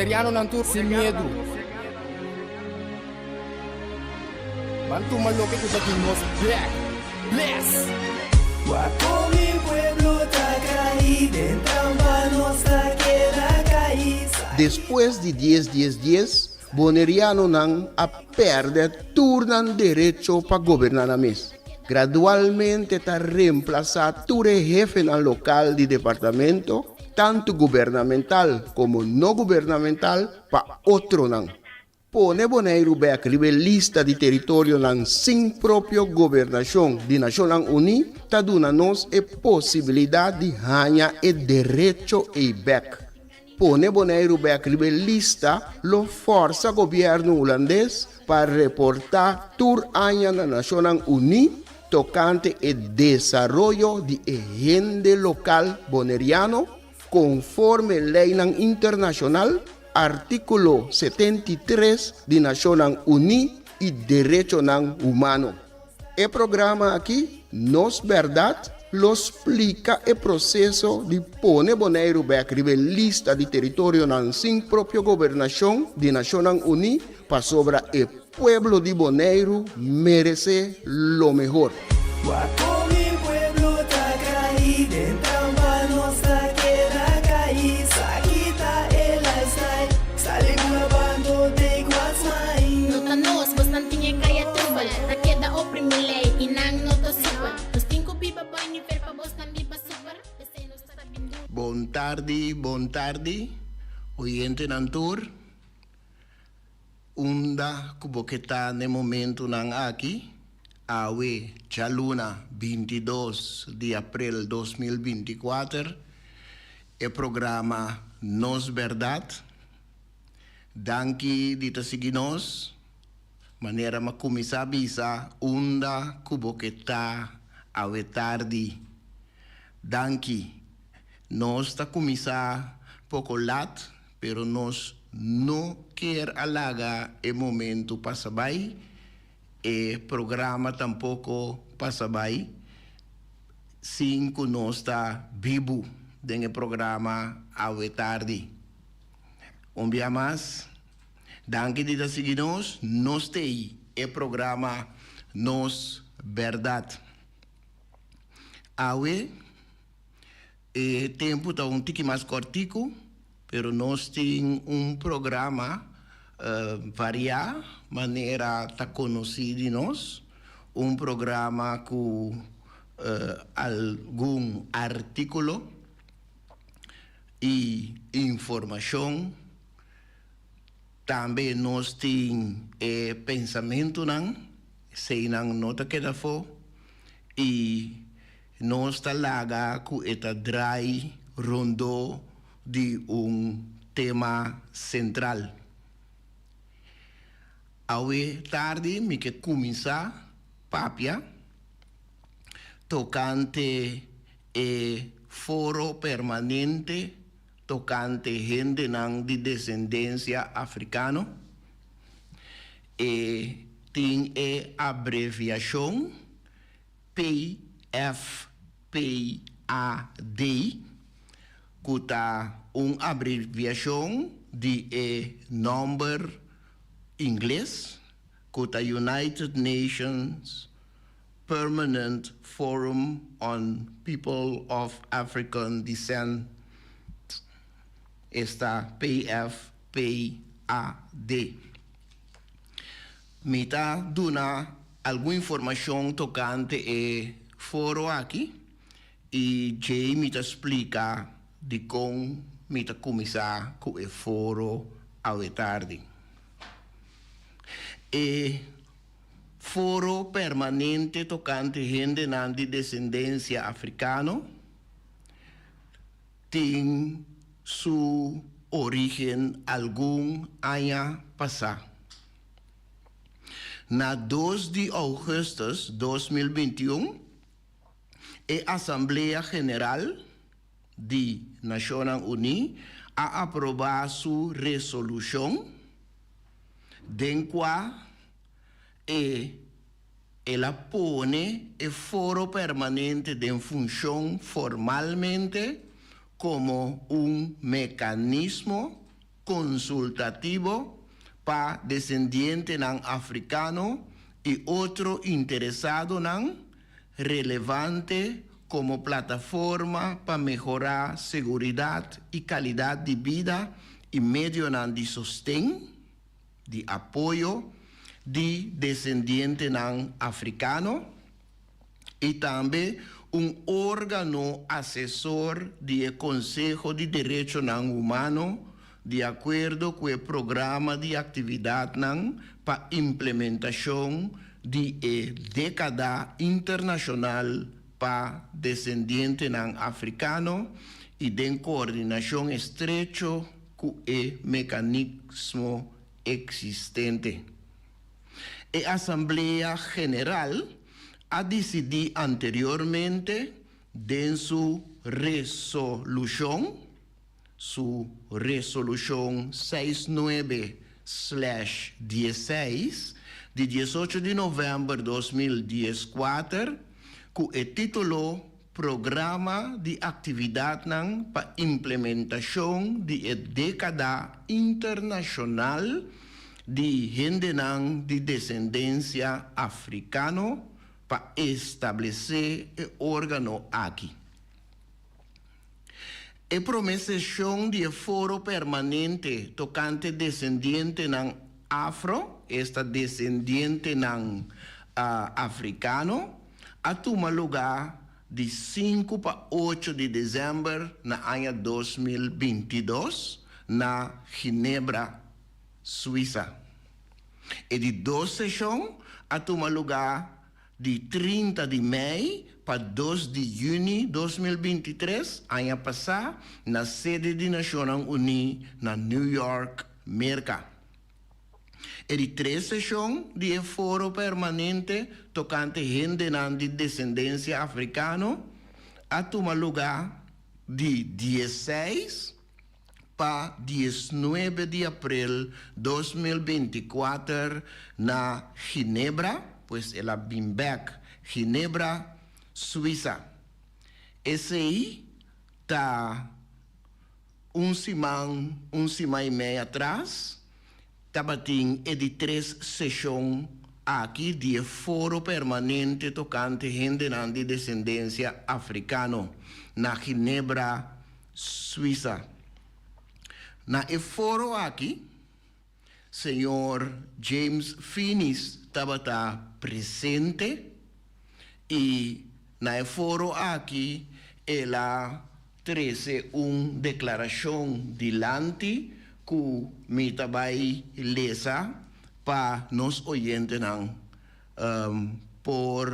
Bonerianonan tur sin miedu. Ban tuma loke ku ta di nos bek. Bless! Wak kon mi pueblo ta kai den trampa nos ta keda kai. Despues di dies dies dies, Bonerianonan a pèrdè tur nan derecho pa goberná nan mes. Gradualmente ta remplasá tur e hefenan lokal di departamento, tantu gubernamental komo no gubernamental, pa otronan. Pone Boneiru bèk riba e lista di teritorionan sin propio gobernashon di Nashonnan Uní ta duna nos e posibilidat di haña e derecho ei bèk. Pone Boneiru bèk riba e lista lo fòrsa gobièrnu hulandes pa reportá tur aña na Nashonnan Uní tokante e desaroyo di e hende lokal boneriano konforme leinan internashonal, artíkulo 73 di Nashonnan Uní i derechonan humano. E programa aki, Nos Bèrdat, lo splika e proseso di pone Boneiru bèk riba e lista di teritorionan sin propio gobernashon di Nashonnan Uní pasobra e pueblo di Boneiru meresé lo mehor. Wak kon mi pueblo ta kai den trampa nos ta keda kai sa kita e lifestyle sali bula bando take what's mine. No ta nos, bosnan tin e kaya trubel Ta keda oprimi lei i nan no ta super Nos tin ku biba boi nivel pa bosnan biba super P'esei nos ta bin duru. Bon tardi, bon tardi, oyentenan tur. Unda ku bo ke ta n'e momentunan aki? Awe, djaluna 22 di aprel 2024, e programa Nos Bèrdat. Danki di ta sigui nos. Manera m'a kuminsá bisa unda ku bo ke ta awe tardi. Danki. Nos ta kuminsá poko lat, pero nos no kier a laga e momentu pasa bai, e programa tampoko pasa bai sin ku nos ta bibu den e programa awe tardi. Un bia mas, danki di ta sigui nos, nos t'ei e programa Nos Bèrdat. Awe e tempu ta un tiki mas kòrtiku, pero nos tin un programa variá manera ta konosí di nos, un programa ku algun artíkulo i informashon. Tambe nos tin e pensamentunan, eseinan no ta keda afó i nos ta laga ku e ta drai rondó di un tema sentral. Awe tardi mi ke kuminsá papia tokante e Foro Permanente tokante hendenan di desendensia afrikano. E tin e abreviashon PFPAD, ku ta un abreviashon di e nòmber ingles ku ta United Nations Permanent Forum on People of African Descent, esta PFPAD. Mi ta duna algun informashon tokante e foro aki i djei mi ta splika dikon mi ta kuminsá ku e foro awe tardi. E Foro Permanente tokante hendenan di desendensia afrikano tin su orígen algun aña pasá. Na 2 di ougùstùs 2021 e Asamblea General di Nashonnan Uní a aprobá su resolushon den kua e el a pone e Foro Permanente den funshon formalmente komo un mekanismo. konsultativo pa desendientenan afrikano i otro interesadonan relevante komo plataforma pa mehorá seguridat i kalidat di bida i medionan di sosten, di apoyo, di desendientenan afrikano i tambe un órgano asesor di e Konseho di Derechonan Humano di akuerdo ku e programa di aktividatnan pa implementashon di e Dékada Internashonal pa Desendientenan Afrikano i den koordinashon estrecho ku e mekanismo eksistente. E Asamblea General a disidí anteriormente den su resolushon, su Resolushon seis nuebe slash diesseis di diesocho di novèmber 2014, ku e título Programa di aktividatnan pa implementashon di e Dékada Internashonal di Hendenan di Desendensia Afrikano pa establesé e órgano aki. E promé seshon di e Foro Permanente tokante Desendientenan Afro, esta desendientenan afrikano, a tuma lugá di sinku pa ocho di desèmber na aña 2022 na Ginebra, Suisa. E di dos seshon a tuma lugá Di 30 di mei pa 2 di yüni 2023, aña pasá, na sede di Nashonnan Uní na New York, Merka. E di tres seshon di e Foro Permanente tokante hendenan di desendensia afrikano a tuma lugá di 16 pa 19 di aprel 2024 na Ginebra, pues el a bin bek Ginebra, Suisa. Esei ta un siman, un siman i mei atras, tabatin e di tres seshon aki di e Foro Permanente tokante hendenan di desendensia afrikano na Ginebra, Suisa. Na e foro aki, señor James Finies tabata presente i na e foro aki el a trese un deklarashon dilanti ku mi ta bai lesa pa nos oyentenan por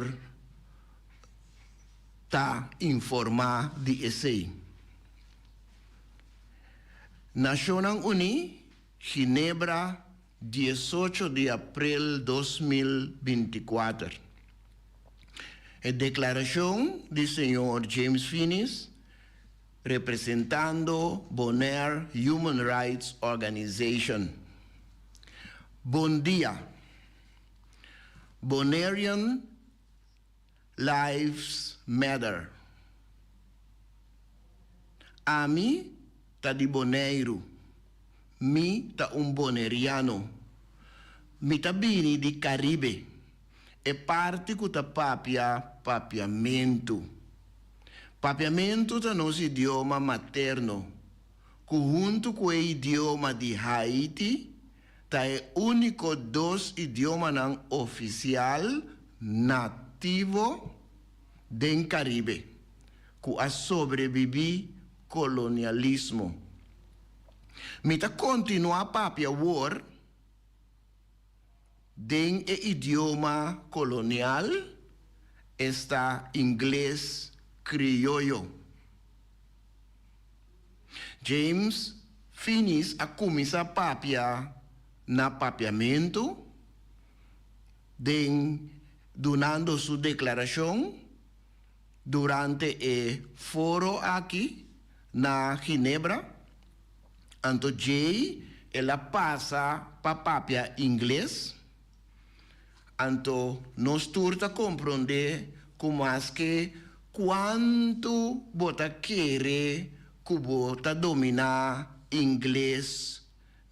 ta informá di esei. Nashonnan Uní, Ginebra, 18 di aprel 2024. E deklarashon di señor James Finies, representando Bonaire Human Rights Organization. Bon dia. Bonairean Lives Matter. Ami ta di Boneiru. Mi ta un boneriano. Mi ta bini di Karibe, e parti ku ta papia papiamentu. Papiamentu ta nos idioma materno, ku huntu ku e idioma di Haiti ta e úniko dos idiomanan ofisial nativo den Karibe ku a sobrebibí kolonialismo. Mi ta kontinuá papia awor den e idioma kolonial, esta ingles krioyo. James Finies a kuminsá papia na papiamentu den dunando su deklarashon durante e foro aki na Ginebra, anto djei el a pasa pa papia ingles. Anto nos tur ta komprondé ku maske kuantu bo ta kere ku bo ta dominá ingles.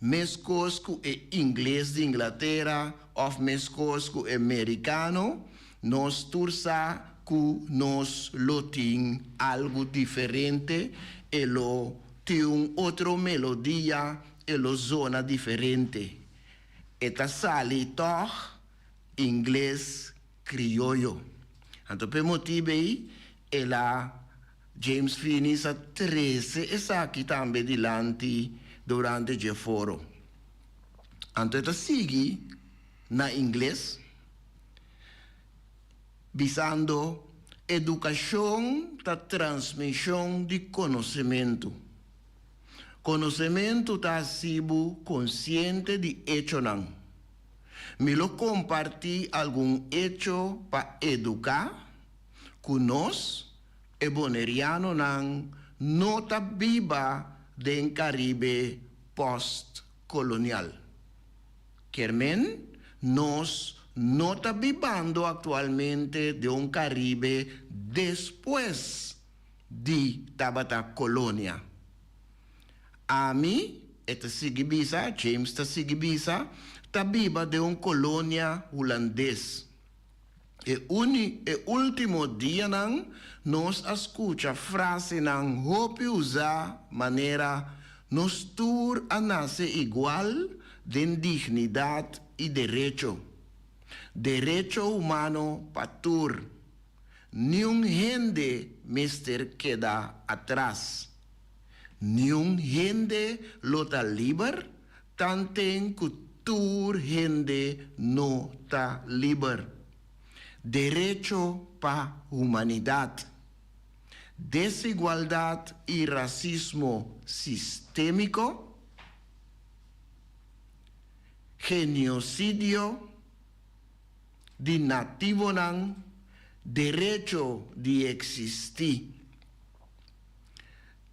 Meskos ku e ingles di Inglatera òf meskos ku e merikano, nos tur sa ku nos lo tin algu diferente, e lo tin un otro melodia, e lo zona diferente. E ta sali tòg ingles krioyo. Anto p'e motibu ei el a James Finies a trese esaki tambe dilanti durante dje foro. Anto e ta sigui na ingles bisando, Edukashon ta transmishon di konosementu. Konosementu ta hasi bo konsiente di echonan. Mi lo kompartí algun echo pa eduká ku nos, e bonerianonan, no ta biba den Karibe post-kolonial. Kier men, nos no ta bibando aktualmente den un Karibe despues di tabata kolonia. Ami, e ta sigui bisa, James ta sigui bisa, ta biba den un kolonia hulandes. E uni e ultimo dianan nos a skucha frasenan hopi usá manera nos tur a nase igual den dignidat i derecho, derecho humano pa tur, niun hende mester keda atras, niun hende lo ta liber Tanten ku tur hende no ta liber. Derecho pa humanidat. Desigualdat i rasismo sistémiko. Geniosidio di nativonan, derecho di eksistí.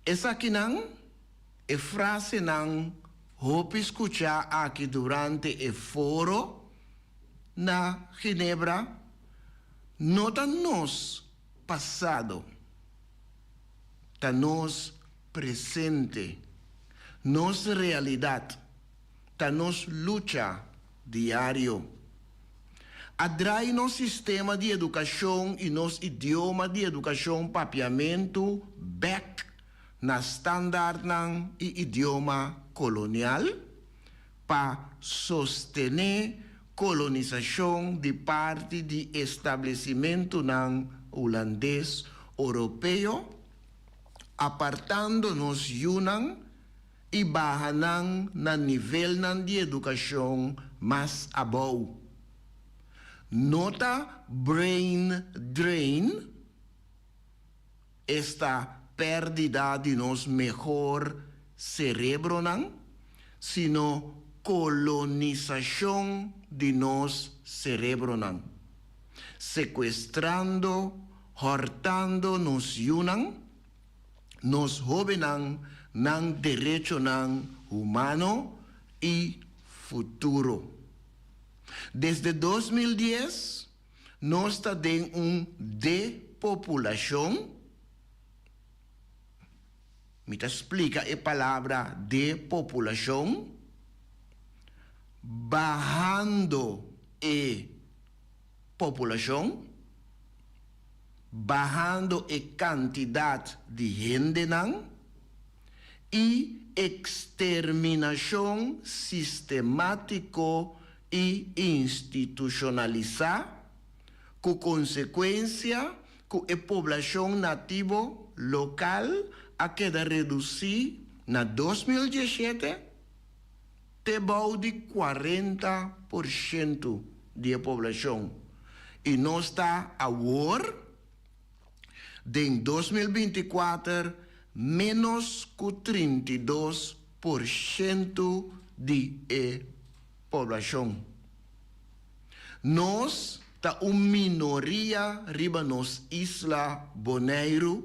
Esakinan E frasenan hopi skuchá aki durante e foro na Ginebra no ta nos pasado, ta nos presente, nos realidat, ta nos lucha diario. A drai nos sistema di edukashon i nos idioma di edukashon papiamentu bèk na standaardnan i idioma kolonial pa sostené kolonisashon di parti di establesimentunan hulandes oropeo, apartando nos yunan i baha nan na nivelnan di edukashon mas abou. No ta brain drain? Esta pèrdida di nos mehor serebronan, sino kolonisashon di nos serebronan, sekuestrando, hòrtando nos yunan, nos hóbennan nan derechonan humano i futuro. Desde 2010, Nos ta den un depopulashon. Mi ta splika e palabra depopulashon, bahando e populashon, bahando e kantidat di hendenan i eksterminashon sistemátiko i institushonalisá, ku konsekuensia ku e poblashon nativo lokal a keda redusí na 2017 te bou di 40% di e poblashon i nos ta awor den 2024 ménos ku 32% di e poblashon. Nos ta un minoria riba nos isla Boneiru,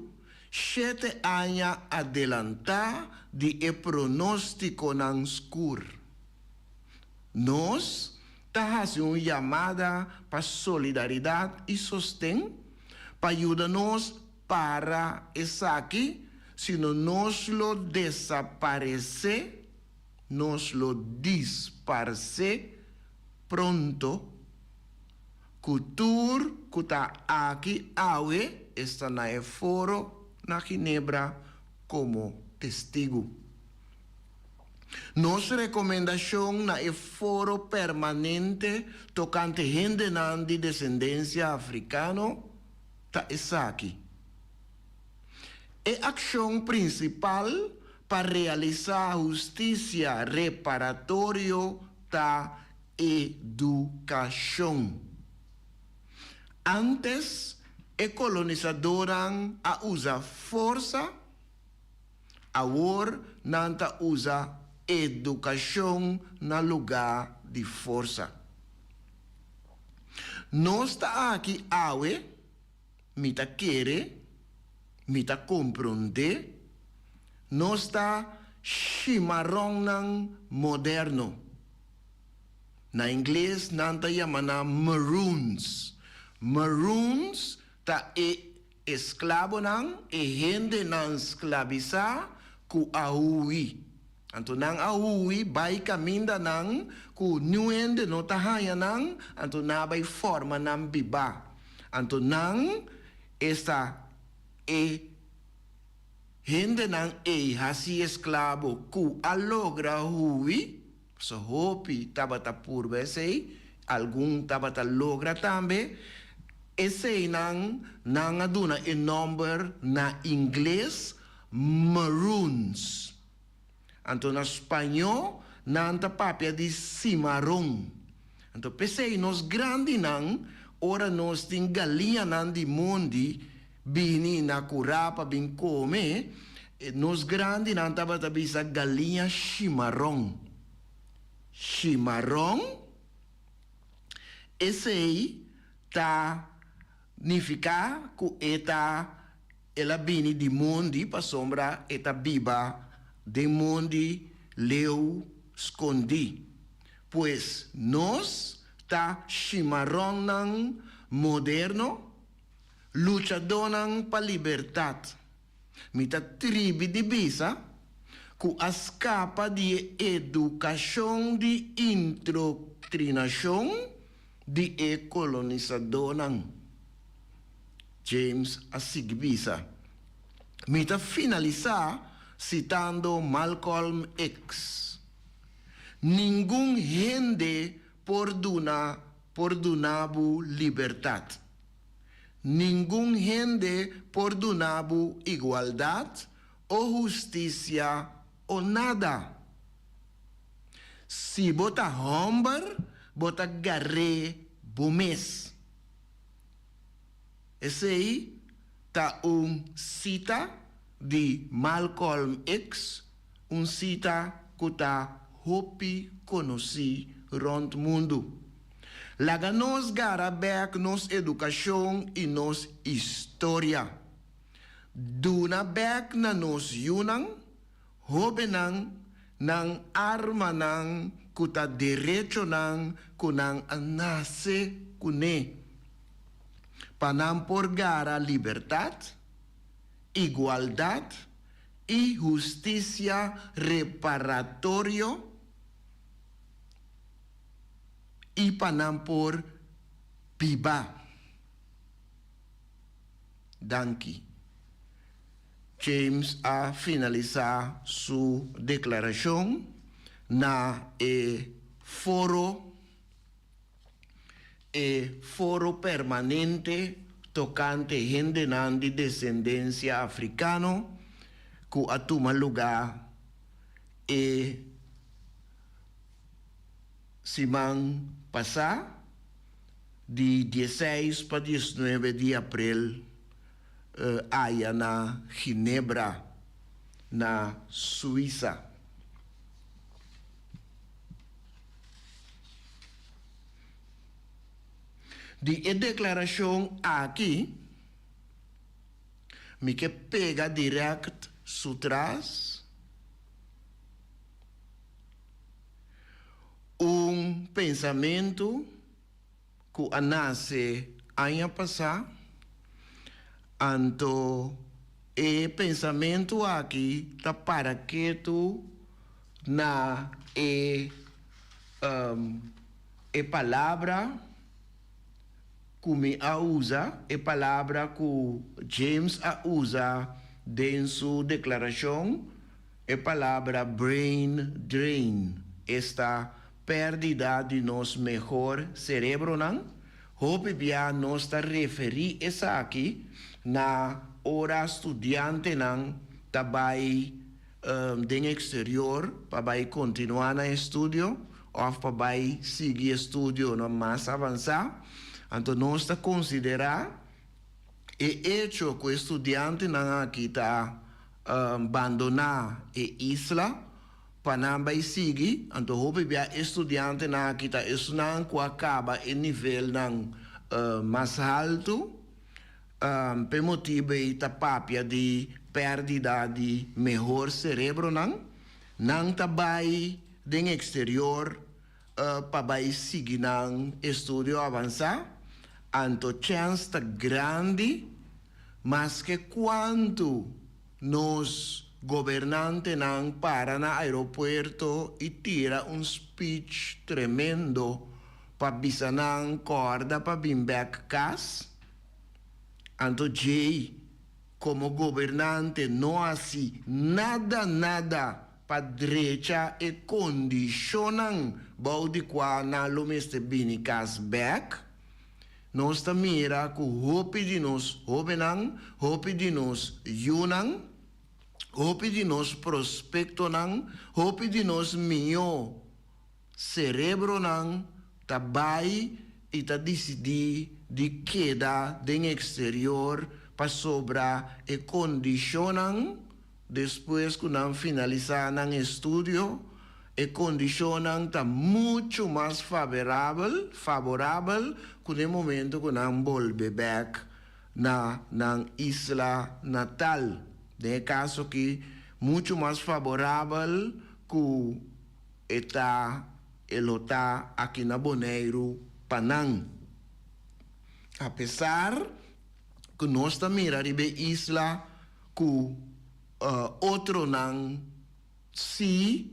shete aña adelantá di e pronóstikonan skur. Nos ta hasi un yamada pa solidaridat i sosten pa yuda nos para esaki, sino nos lo desaparesé. nos lo disparsé pronto, ku tur ku ta aki awe esta na e foro na Ginebra komo testigu. Nos rekomendashon na e foro permanente tokante hendenan di desendensia afrikano ta esaki, E akshon prinsipal pa realisá hustisia reparatorio ta edukashon. Ántes e kolonisadónan a usa forsa, Awor nan ta usa edukashon na lugá di forsa. Nos ta aki awe, mi ta kere, mi ta komprondé, nos ta shimaronnan moderno. Na ingles nan ta yama nan maroons. Maroons ta e Esklabonan, e hendenan sklabisá ku a hui. Anto nan a hui bai kamindanan ku niun hende no ta haña nan, anto nan a bai forma nan bibá. Anto nan, esta, e hendenan ei hasi esklabo ku a logra hui, Pasobra hopi tabata purba esei, algun tabata logra tambe. Eseinan nan a duna e nòmber na ingles Maroons. Anto na spañó nan ta papia di cimarrón. Anto p'esei nos grandinan ora nos tin galiñanan di mondi bini na kurá pa bin kome, nos grandinan tabata bisa galiña shimaron. Shimaron, esei ta nifiká ku e ta el a bini di mondi pasobra e ta biba den mondi leu skondí. Pues nos ta shimaronnan moderno. Luchadónan pa libertat, mi ta tribi di bisa ku a skapa di e edukashon di introktrinashon di e kolonisadónan, James a sigui bisa. Mi ta finalisá sitando Malcolm X, Ningun hende por duna por duna bo libertat. Ningun hende por duna bo igualdat o hustisia o nada. Si bo ta hòmber, bo ta gar'é bo mes. Esei ta un sita di Malcolm X, un sita ku ta hopi konosí rònt mundu. Laga nos gara bèk nos edukashon i nos historia. Duna bèk na nos yunan, hóbennan, nan armanan ku ta derechonan ku nan a nase kuné, pa nan por gara libertat, igualdat i hustisia reparatorio. I pa nan por biba. Danki. James a finalisá su deklarashon na e foro e foro permanente tokante hendenan di desendensia afrikano ku a tuma lugá e Siman pasá, di dieseis pa diesnuebe di aprel, aya na Ginebra, na Suisa. Di e deklarashon aki, mi ke pega dirèkt su tras. Un pensamentu ku a nase aña pasá, anto e pensamentu aki ta para ketu. na e e palabra ku mi a usa, e palabra ku James a usa den su deklarashon, e palabra brain drain, esta pèrdida di nos mehor serebronan. Hopi bia nos ta referí esaki na ora studiantenan ta bai den eksterior pa bai kontinuá nan estudio òf pa bai sigui estudionan mas avansá. Anto nos ta konsiderá e echo ku e studiantenan aki ta bandoná e isla pa nan bai sigui. Anto hopi bia e studiantenan aki ta esnan ku a kaba e nivelnan mas haltu. P'e motibu ei ta papia di pèrdida di mehor serebronan. Nan ta bai den eksterior pa bai sigui nan estudio avansá, anto chèns ta grandi maske kuantu nos gobernantenan para na aeropuerto i tira un speech tremendo pa bisa nan kòrda pa bin bèk kas. Anto djei komo gobernante no hasi nada nada pa drecha e kondishonnan bou di kua nan lo mester bini kas bèk. Nos ta mira ku hopi di nos hóbennan, hopi di nos yunan, hopi di nos prospektonan, hopi di nos mihó Cerebronan ta bai y ta dicidi di keda den exterior pasobra e condicionnan despues cu nan finalisa nan estudio, e condicionnan ta mucho mas favorabel favorabel cu den momento cu nan bolbe bek na nan isla natal. Den e caso aki mucho mas favorabel cu. E ta e lo ta aki na Boneiru pa nan. Apesar ku nos ta mira riba e isla ku otronan si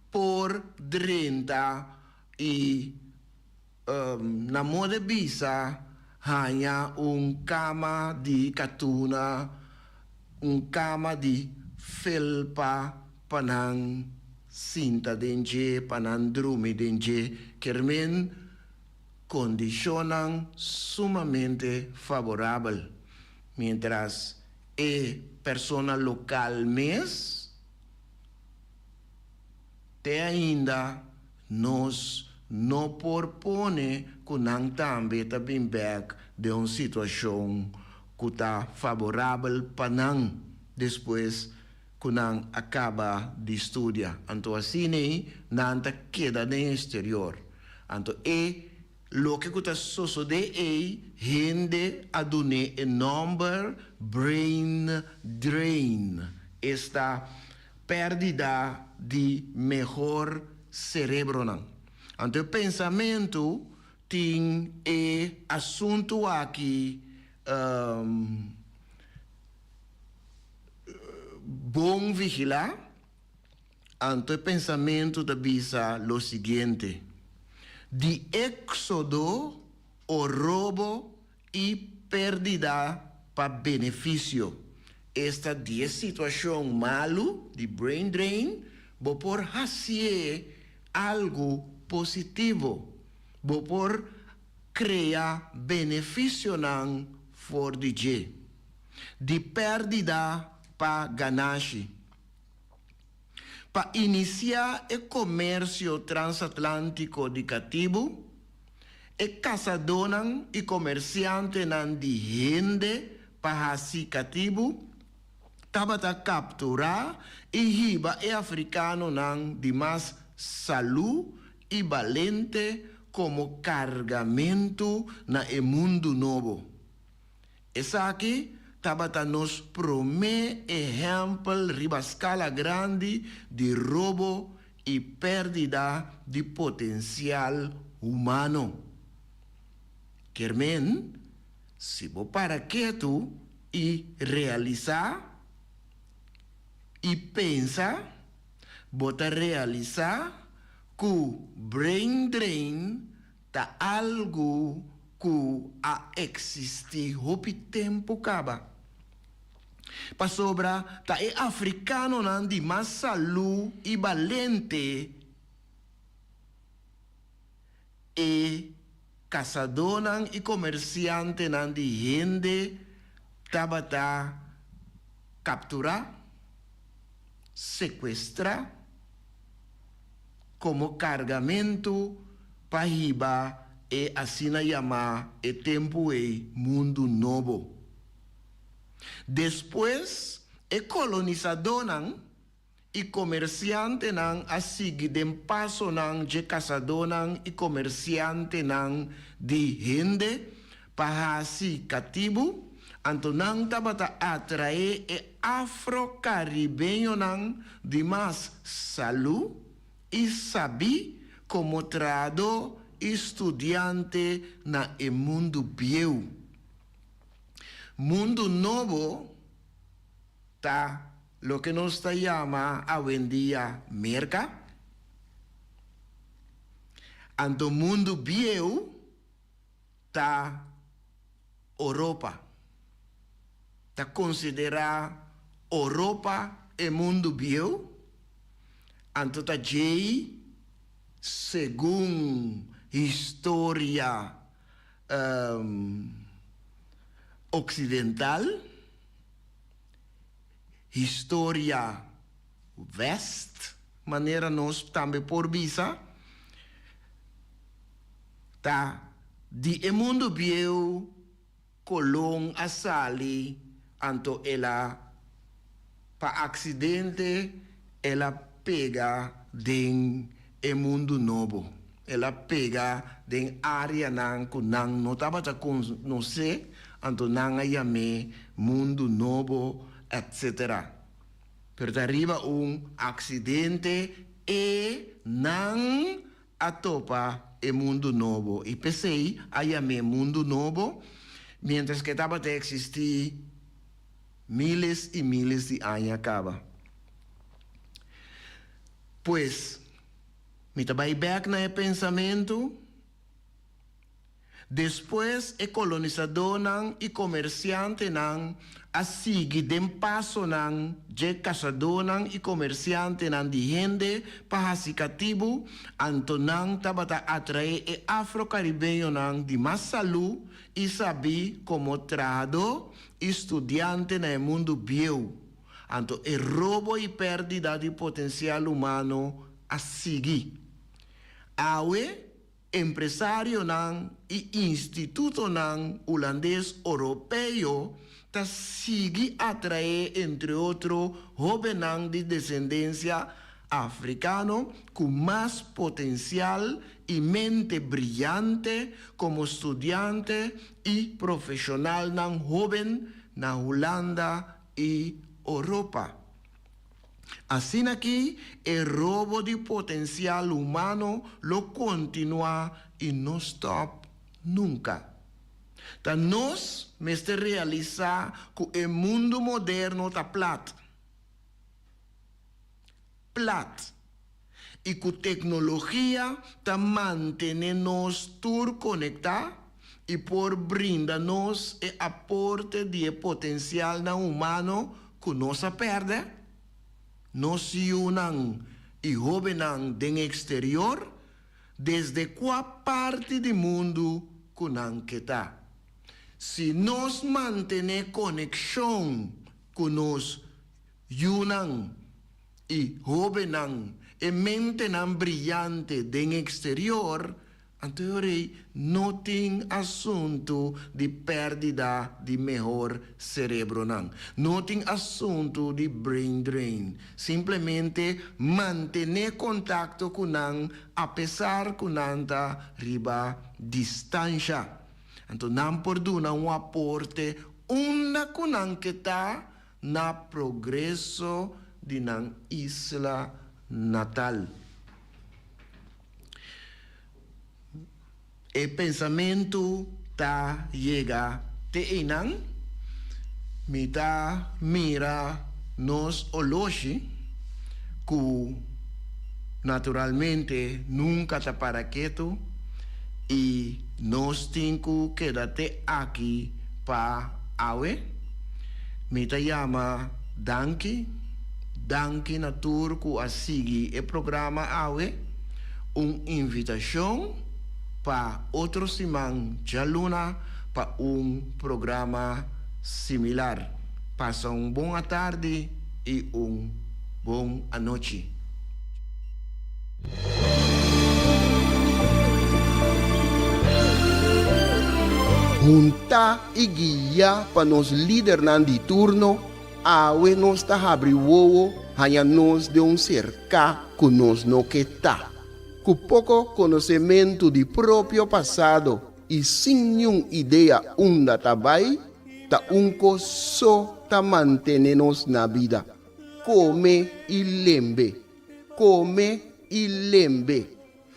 por drenta i na moda bisa haña un kama di katuna, un kama di felpa pa nan sinta den dje, pa nan drumi den dje, kermen kondishonnan sumamente favorabel, mientras e persona lokal mes te ainda nos no por pone ku nan tambe ta bin bèk den un situashon ku ta favorabel pa nan despues ku nan a kaba di studia. Anto asin'ei nan ta keda den eksterior. Anto e loke ku ta sosodé ei hende a dun'é e nòmber brain drain, esta pèrdida di mehor serebronan. Anto e pensamentu tin e asuntu aki bon vigilá, anto e pensamentu ta bisa lo siguiente, Di éksodo o robo i pèrdida pa benefisio, esta di e situashon malu di brain drain, bo por hasié algu positivo, bo por krea benefisionan for di dje. Di pèrdida pa ganashi. Pa inisiá e komersio transatlántiko di katibu, e kasadónan i komersiantenan di hende pa hasi katibu tabata kapturá i hiba e afrikanonan di mas salú i balente komo kargamentu na e Mundu Nobo. Esaki tabata nos promé ehèmpel riba skala grandi di robo i pèrdida di potensial humano. Kier men, si bo para ketu i realisá i pensa. Bo ta realisá ku brain drain ta algu ku a eksistí hopi tempu kaba. Pasobra ta e afrikanonan di mas salú i balente e kasadónan i komersiantenan di hende tabata kapturá, sekuestrá, komo kargamentu pa hiba e asina yamá e tempu ei Mundu Nobo. Despues e kolonisadónan i komersiantenan a sigui den pasonan dje kasadónan i komersiantenan di hende pa hasi katibu, anto nan tabata atraé e afro-karibeñonan di mas salú i sabí komo trahadó i studiante na e mundu bieu. Mundu nobo ta loke nos ta yama awendia Merka, anto mundu bieu ta Oropa. Ta konsiderá Oropa e mundu bieu, anto ta djei segun historia oksidental, historia west, manera nos tambe por bisa, ta di e mundu bieu Colon a sali anto el a pa accidente el a pega den e mundu nobo. El a pega den areanan cu nan no tabata conoce anto nan a yam'é mundu nobo etc. Pero ta riba un accidente e nan a topa e mundu nobo i p'esei a yam'é mundu nobo, miéntras ku e tabata eksistí míles i míles di aña kaba. Pues, mi ta bai bèk na e pensamentu. Despues e kolonisadónan i komersiantenan a sigui den pasonan dje kasadónan i komersiantenan di hende pa hasi katibu, anto nan tabata atraé e afro-karibeñonan di mas salú i sabí komo trahadó i studiante na e mundu bieu. Anto e robo i pèrdida di potensial humano a sigui. Awe, Empresarionan i institutonan hulandes oropeo ta sigui atraé entre otro hóbennan di desendensia afrikano ku mas potensial i mente briyante komo studiante i profeshonalnan hóben na Hulanda i Oropa. Asina ki e robo di potensial humano lo kontinuá i no stòp nunka. Ta nos mester realisá ku e mundu moderno ta plat. Plat. I ku teknologia ta mantené nos tur konektá i por brinda nos e aporte di e potensialnan humano ku nos a pèrdè, nos yunan i hóbennan den eksterior, desde kua parti di mundu ku nan ke ta. Si nos mantené konekshon ku nos yunan i hóbennan, e mentenan briyante den eksterior, Anto e ora ei no tin asuntu di pèrdida di mehor serebronan. No tin asuntu di brain drain. Simplemente mantené kontakto ku nan apesar ku nan ta riba distansha. Anto nan por duna un aporte unda ku nan ke ta na progreso di nan isla natal. E pensamentu ta yega te einan. Mi ta mira nos oloshi ku. Naturalmente nunka ta para ketu i nos tin ku keda te aki pa awe. Mi ta yama danki, danki na tur ku a sigui e programa awe. Un invitashon pa otro siman djaluna pa un programa similar. Pasa un bon atardi i un bon anochi. Huntá i guiá pa nos lidernan di turno, awe nos ta habri wowo haña nos den un serká ku nos no ke ta. Ku poko konosementu di propio pasado i sin niun idea unda ta bai, ta un kos so ta mantené nos na bida. Kome i lembe. Kome i lembe.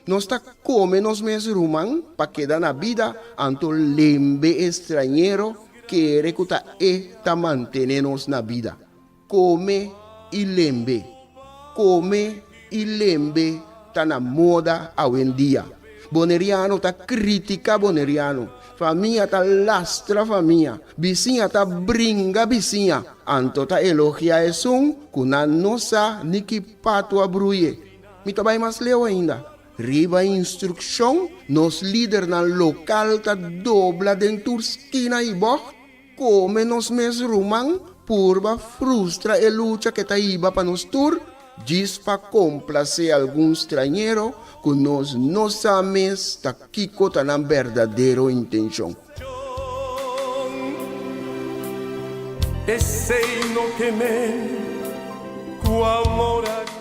Nos ta kome nos mes ruman pa keda na bida, anto lembe e strañero kere ku ta e ta mantene nos na bida. Kome i lembe. Kome i lembe ta na moda awendia. Boneriano ta critica Boneriano, famia ta lastra famia, bisiña ta bringa bisiña, anto ta elogia esun cu nan no sa ni ki patu a bruye. Mi ta bay mas leu ainda. Riba instruccion, nos lidernan local ta dobla den tur skina y bocht, Kome nos mes ruman purba frustra e lucha ke ta hiba pa nos tur, djis pa komplasé algun strañero ku nos no sa mes ta kiko ta nan berdadero intenshon. Esei no ke men ku amor a.